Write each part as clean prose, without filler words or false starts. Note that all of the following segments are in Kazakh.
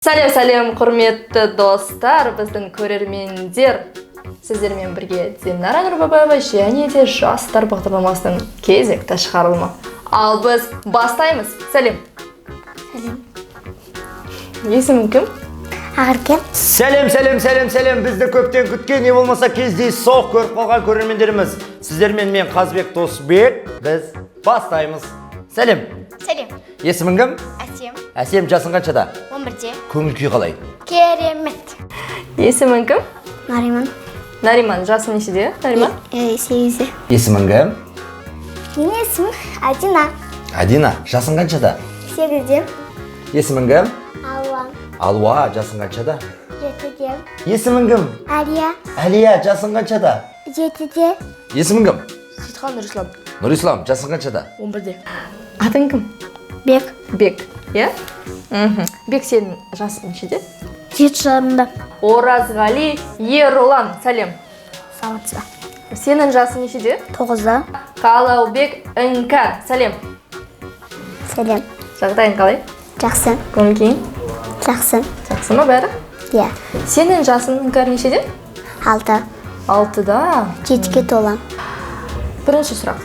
Сәлем, сәлем, құрметті достар, біздің көрермендер! Сіздермен бірге Динара Нұрбабаева және де «Жастар» бағдарламасының кезекті шығарылымы. Ал біз бастаймыз. Сәлем! Сәлем. Есімің кім? Ақерке. Сәлем, сәлем, сәлем, сәлем! Бізді көптен күткен, не болмаса кездейсоқ көріп қалған көрермендеріміз. Сіздермен мен, Қазбек Досбек, біз бастаймыз. Сәлем! Сәлем. Есімің кім? Әсем. Әсем, жасың қаншада? 11-де. Көңіл күй қалай? Керемет. Есімің кім? Нариман. Нариман, жасың нешеде, Нариман? 8-де. Есімің кім? Менің есімім Адина. Адина, жасың қаншада? 8-де. Есімің кім? Алуа. Алуа, жасың қаншада? 7-де. Есімің кім? Әлия. Әлия, жасың қаншада? 7-де. Есімің кім? Сейітхан Нұрислам. Нұрислам, жасың қаншада? 11-де. Атың кім? Бек. Бек, иә? Бек, сенің жасың нешеде? 7,5-да. Оразғали Ерұлан, сәлем! Сауатса. Сенің жасың нешеде? 9-да. Қалаубек Іңкәр, сәлем! Сәлем. Жағдайың қалай? Жақсы. Көңіл күйің? Жақсы. Жақсы ма бәрі? Иә. Сенің жасың, Іңкәр, нешеде? 6. 6-да. 7-ге толам. Бірінші сұрақ.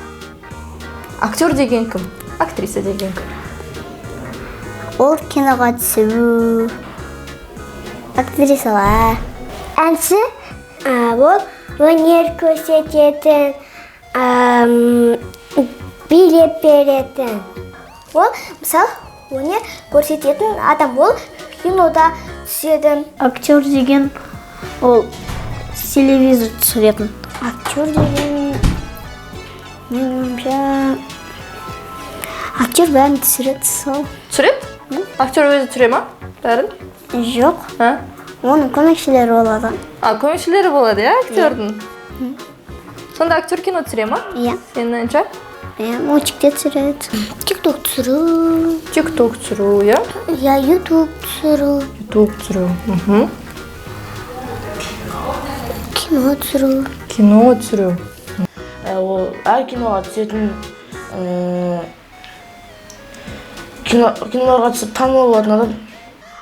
Актер деген кім? Актриса деген кім? Ол киноға түсу. Актрисалар. Әнші ол өнер көрсететін, билеп беретін. Ол, мысалы, өнер көрсететін адам, ол кинода түседі. Актер деген ол телевизор түсіретін. Актер деген, менің ойымша, актер бәрін түсіреді сол. Түсіреді? Актер өзі түсіре ма бәрін? Жоқ, А? оның көмекшілері болады. А, көмекшілері болады, иә, актердің? Сонда актер кино түсіре ма? Иә. Сенің ойыңша? Иә, мультик те түсіреді. Тик-ток түсіру. Тик-ток түсіру, иә? Иә, ютуб түсіру. Ютуб түсіру. Кино түсіру. Кино түсіру. Ол әр киноға түсетін, киноларға түсіп танымал болатын адам.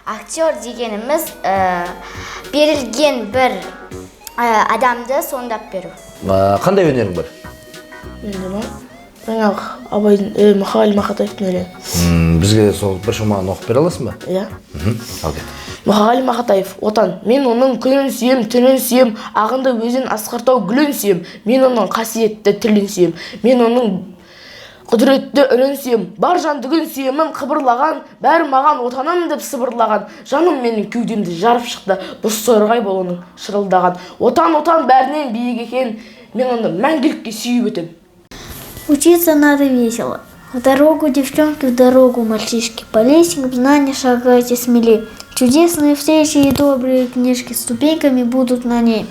Актер дегеніміз берілген бір адамды сомдап беру. Қандай өнерің бар? Менде ма? Жаңағы Абайдың, Мұқағали Мақатаевтың өлеңі. Бізге сол бір шумағын оқып бере аласың ба? Иә. Ал кет. Мұқағали Мақатаев, «Отан». Мен оның күнін сүйем, түнін сүйем, ағынды өзен, асқар тау гүлін сүйем. Мен оның қасиетті тілін сүйем. Мен оның құдіретті үнін сүйем. Бар жан-түгін сүйемін қыбырлаған, бәрі маған отаным деп сыбырлаған. Жаным менің кеудемді жарып шықты, бозторғай бол оның шырылдаған. Отан, отан бәрінен биік екен, мен оны мәңгілікке сүйіп өтем. Учиться надо весело. В дорогу, девчонки, в дорогу, мальчишки. По лестникам знаний шагайте смелей. Чудесные встречи и добрые книжки ступеньками будут на ней.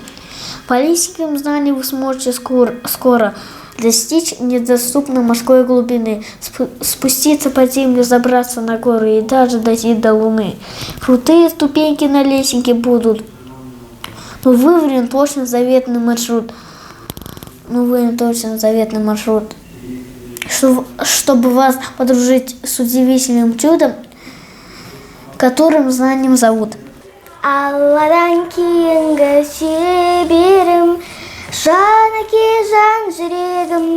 По лестникам знаний вы сможете скоро, скоро достичь недоступной морской глубины, спуститься под землю, забраться на горы и даже дойти до луны. Крутые ступеньки на лестнике будут, но выверен точно заветный маршрут. Ну, выверен точно заветный маршрут. Чтобы вас подружить с удивительным чудом, которым знанием зовут. Алладан кейінгі шеберім, жан әке, жан жүрегім,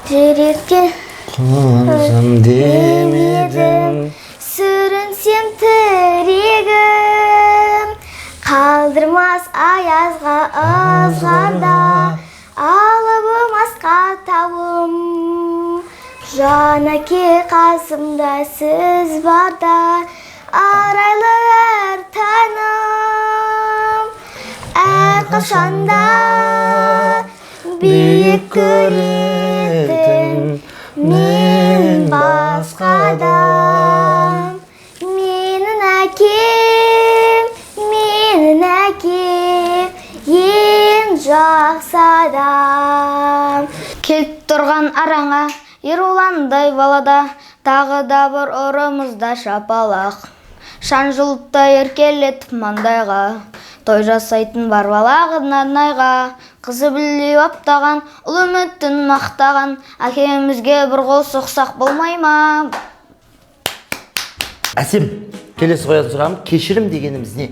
жүректе Қонсам демедім. Сүрінсем тірегім, қалдырмас аязға, ызғарда, алыбым асқар тауым. Жан әке, қасымда сіз барда, арайлы әр таңым, әрқашанда биік көретін мен басқадан. Менің әкем, менің әкем ең жақсы адам. Келіп тұрған араңа Ерұландай балада тағы да бір ұрымызда шапалақ. Шаң жұлттай еркелетіп маңдайға, той жасайтын бар балағынан айға. Қызы білдей баптаған, ұл үмітін мақтаған әкемізге бір қол соқсақ болмай ма? Әсем. Келесі қоятын сұрағым: кешірім дегеніміз не?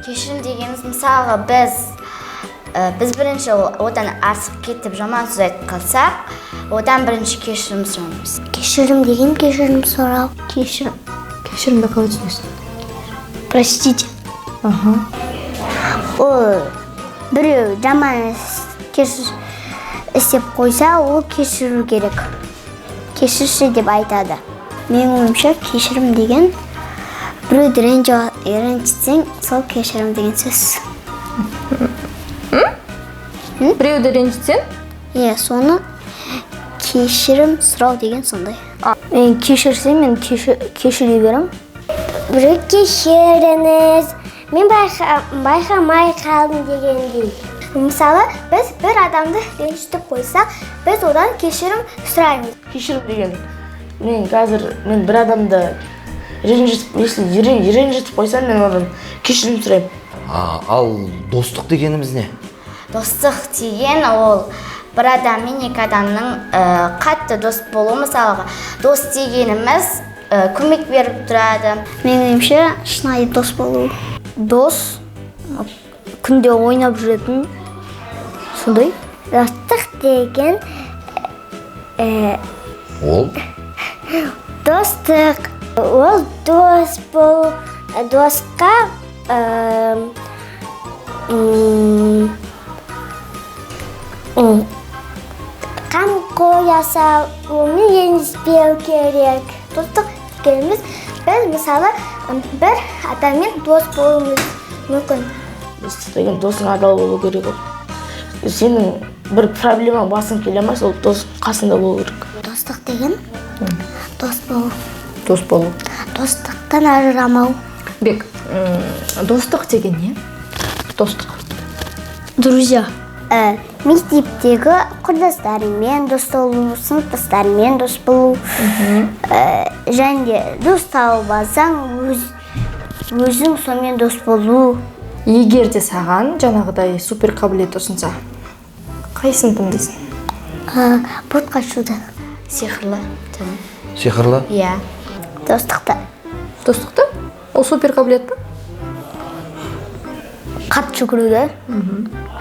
Кешірім дегеніміз, мысалға, біз бірінші одан асып кетіп, жаман сөз айтып қалсақ, одан бірінші кешірім сұраймыз. Кешірім деген кешірім сұрау. Кешірім. Кешірімді қалай түсінесің? Простите. Аха. Ол біреу жаман істеп қойса, ол кешіру керек. Кешірші деп айтады. Менің ойымша, кешірім деген біреуді ренжітсең, сол кешірім деген сөз. Біреуді ренжітсең? Иә, соны кешірім сұрау деген сондай. Мен кешірсем, мен кешіре беремін. Біреу кешіріңіз, мен байқамай қалдым дегендей. Мысалы, біз бір адамды ренжітіп қойсақ, біз одан кешірім сұраймыз. Кешірім деген, мен қазір мен бір адамды ренжітіп, если ренжітіп қойсам, мен одан кешірім сұраймын. Ал достық дегеніміз не? Достық деген ол бір адам мен екі адамның қатты дос болу. Мысалға, дос дегеніміз көмек беріп тұрады. Менің ойымша, шынайы дос болу. Дос күнде ойнап жүретін сондай. Достық деген Ол достық. Ол дос болу, досқа қамқор жасау, оны ренжітпеу керек. Достық дегеніміз, біз, мысалы, бір адаммен дос болуымыз мүмкін. Достық деген досың адал болу керек. Ол сенің бір проблемаң басың келе ма, сол дос қасында болу керек. Достық деген дос болу. Дос болу. Достықтан ажырамау. Бек, достық деген не? Достық. Друзья. Мектептегі құрдастарыңмен дос болу, сыныптастарыңмен дос болу. Және де дос тауып алсаң, өзің сонымен дос болу. Егер де саған жаңағыдай супер қабілет ұсынса, қайсысын таңдайсың? Бұлт қашуды. Сиқырлы тіл. Сиқырлы? Иә. Достықты. Достықты? Ол супер қабілет па? Қатты жүгіруді.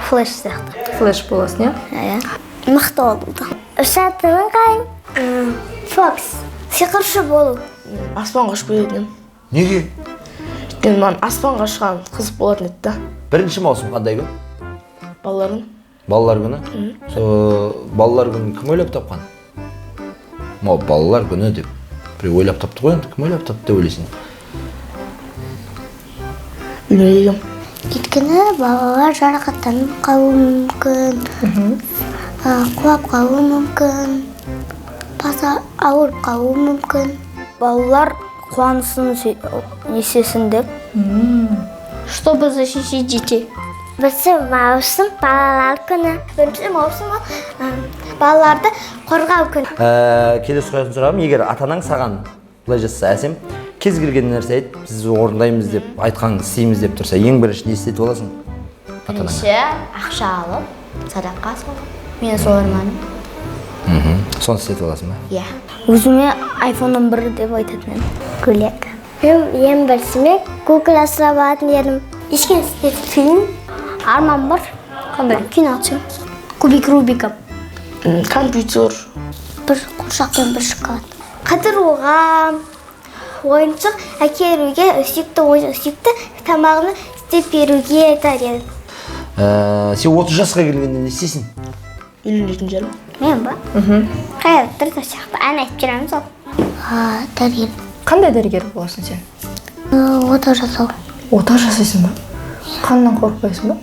Флэш сияқты. Флэш боласың, иә? Иә. Мықты болуды. Ұшатының қай? Фокс. Сиқыршы болу. Аспанға ұшып кететін едім. Неге? Өйткені маған аспанға ұшқан қызық болатын еді да. 1 маусым қандай күн? Балалардың. Балалар күні. Сол балалар күнін кім ойлап тапқан? Мынау балалар күні деп біреу ойлап тапты ғой енді. Кім ойлап тапты деп ойлайсың? Білмейді екенмін. Өйткені балалар жарақаттанып қалуы мүмкін, құлап қалуы мүмкін, басы ауырып қалуы мүмкін. Балалар қуансын, несесін деп. Чтобы защитить детей. 1 маусым балалар күні. 1 маусым ол балаларды қорғау күні. Келесі қоятын сұрағым: егер ата анаң саған былай жазса, «Әсем, кез келген нәрсе айт, біз орындаймыз» деп, айтқаныңды істейміз деп тұрса, ең бірінші не істетіп аласың ата анаңа? Бірінші ақша алып, садақа салып. Менің сол арманым. Соны істетіп аласың ба? Иә. Өзіме iPhone 11 деп айтатын едім. Көйлек. Мен ең біріншіме Google асырап алатын едім. Ешкім істетпеймін. Арман бар. Қандай? Кино түсіру. Кубик Рубика. Компьютер. Бір қуыршақ пен бір шоколад. Қыдыруға, ойыншық әкелуге, сүйікті ойыншық, сүйікті тамағымды істеп беруге айтар едім. Сен 30 жасқа келгенде не істейсің? Үйленетін шығармын. Мен ба? Қайраттар да сияқты ән айтып жүреміз ол. Дәрігер. Қандай дәрігер боласың сен? Ота жасау. Ота жасайсың ба? Қаннан қорықпайсың ба?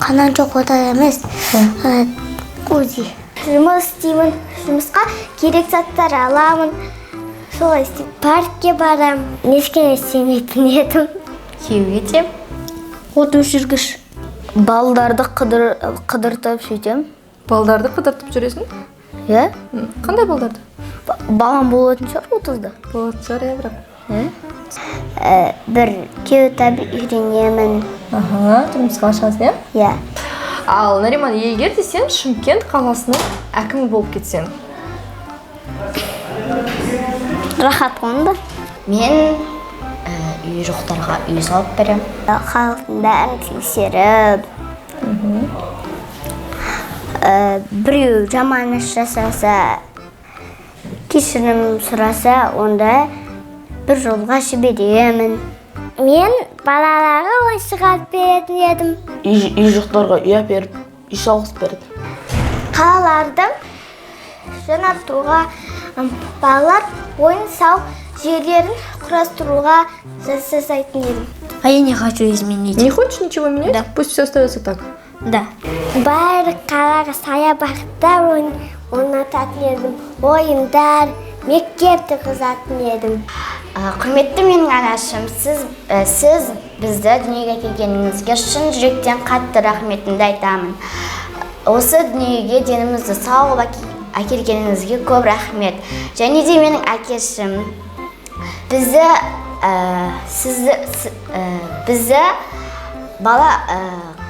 Қаннан жоқ, ота емес. УЗИ. Жұмыс істеймін. Жұмысқа керек заттар аламын. Солай істеймін. Паркке барамын. Ешкім істемейтін едім. Күйеуге тиемін. От өшіргіш. Балдарды қыдыртып сөйтем. Балдарды қыдыртып жүресің? Иә. Қандай балдарды? Балам болатын шығар 30-да. Болатын шығар, иә, бірақ. Бір күйеу тауып үйренемін. Аха, тұрмысқа шығасың, иә? Иә. Ал Нариман, егер де сен Шымкент қаласының әкімі болып кетсең? Рахат қой онда. Мен Үй жоқтарға үй салып беремін. Халықтың бәрін тексеріп, біреу жаман іс жасаса, кешірім сұраса, онда бір жолға жіберемін. Мен балаларға ойыншық алып беретін едім. Үй жоқтарға үй әперіп, үй салғызып бердім. Қалаларды жаңартуға, балалар ойын сауық жерлерін құрастыруға жасайтын едім. А я не хочу изменить. Не хочешь ничего менять? Да. Пусть все остается так. Да. Барлық қалаға саябақтар орнататын едім, ойындар, мектеп тұрғызатын едім. Құрметті менің анашым, сіз бізді дүниеге әкелгеніңізге шын жүректен қатты рахметімді айтамын. Осы дүниеге денімізді сау қылып әкелгеніңізге көп рахмет. Және де менің әкешім бізді сізді бізді бала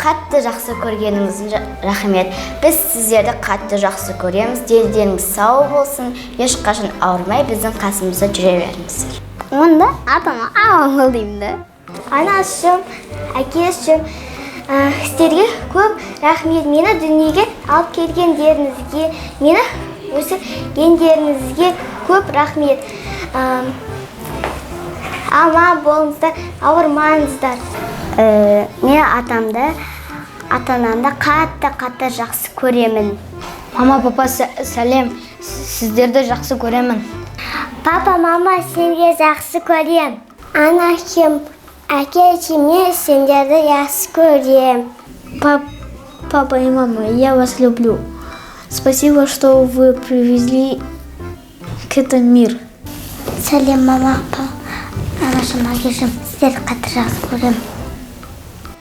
қатты жақсы көргеніңіздің рахмет. Біз сіздерді қатты жақсы көреміз. Дендеріңіз сау болсын, ешқашан ауырмай біздің қасымызда жүре беріңіз. Онда атама аман деймін да. Анашым, әкешім, сіздерге көп рахмет. Мені дүниеге алып келгендеріңізге, мені өсіргендеріңізге көп рахмет. Аман болыңыздар, ауырмаңыздар. Мен атамды, ата анамды қатты қатты жақсы көремін. Мама, папа, сәлем, сіздерді жақсы көремін. Папа, мама, сендерді жақсы көрем. Анашым, әкешім, мен сендерді жақсы көрем. Папа и мама, я вас люблю. Спасибо, что вы привезли к этому мир. Сәлем, мама, папа, анашым, әкешім, сіздерді қатты жақсы көрем.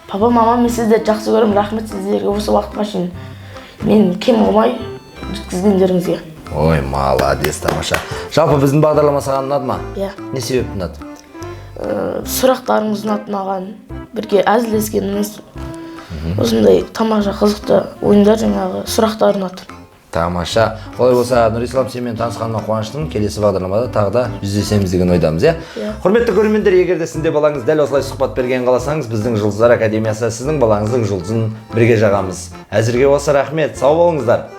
Папа, мама, мен сіздерді жақсы көремін. Рахмет сіздерге, осы уақытқа шейін мен кем қылмай жеткізгендеріңізге. Ой, молодец, тамаша. Жалпы, біздің бағдарлама саған ұнады ма? Иә. Не себепті ұнады? Сұрақтарыңыз ұнады маған, бірге әзілдескеніміз, осындай тамаша, қызықты ойындар, жаңағы сұрақтар ұнады. Тамаша. Олай болса, Нұрислам, сенімен танысқаныма қуаныштымын. Келесі бағдарламада тағы да жүздесеміз деген ойдамыз, иә? Иә. Құрметті көрермендер, егер де сіздің де балаңыз дәл осылай сұхбат бергенін қаласаңыз, біздің Жұлдыздар академиясы, сіздің балаңыздың жұлдызын бірге жағамыз. Әзірге осы, рахмет, сау болыңыздар.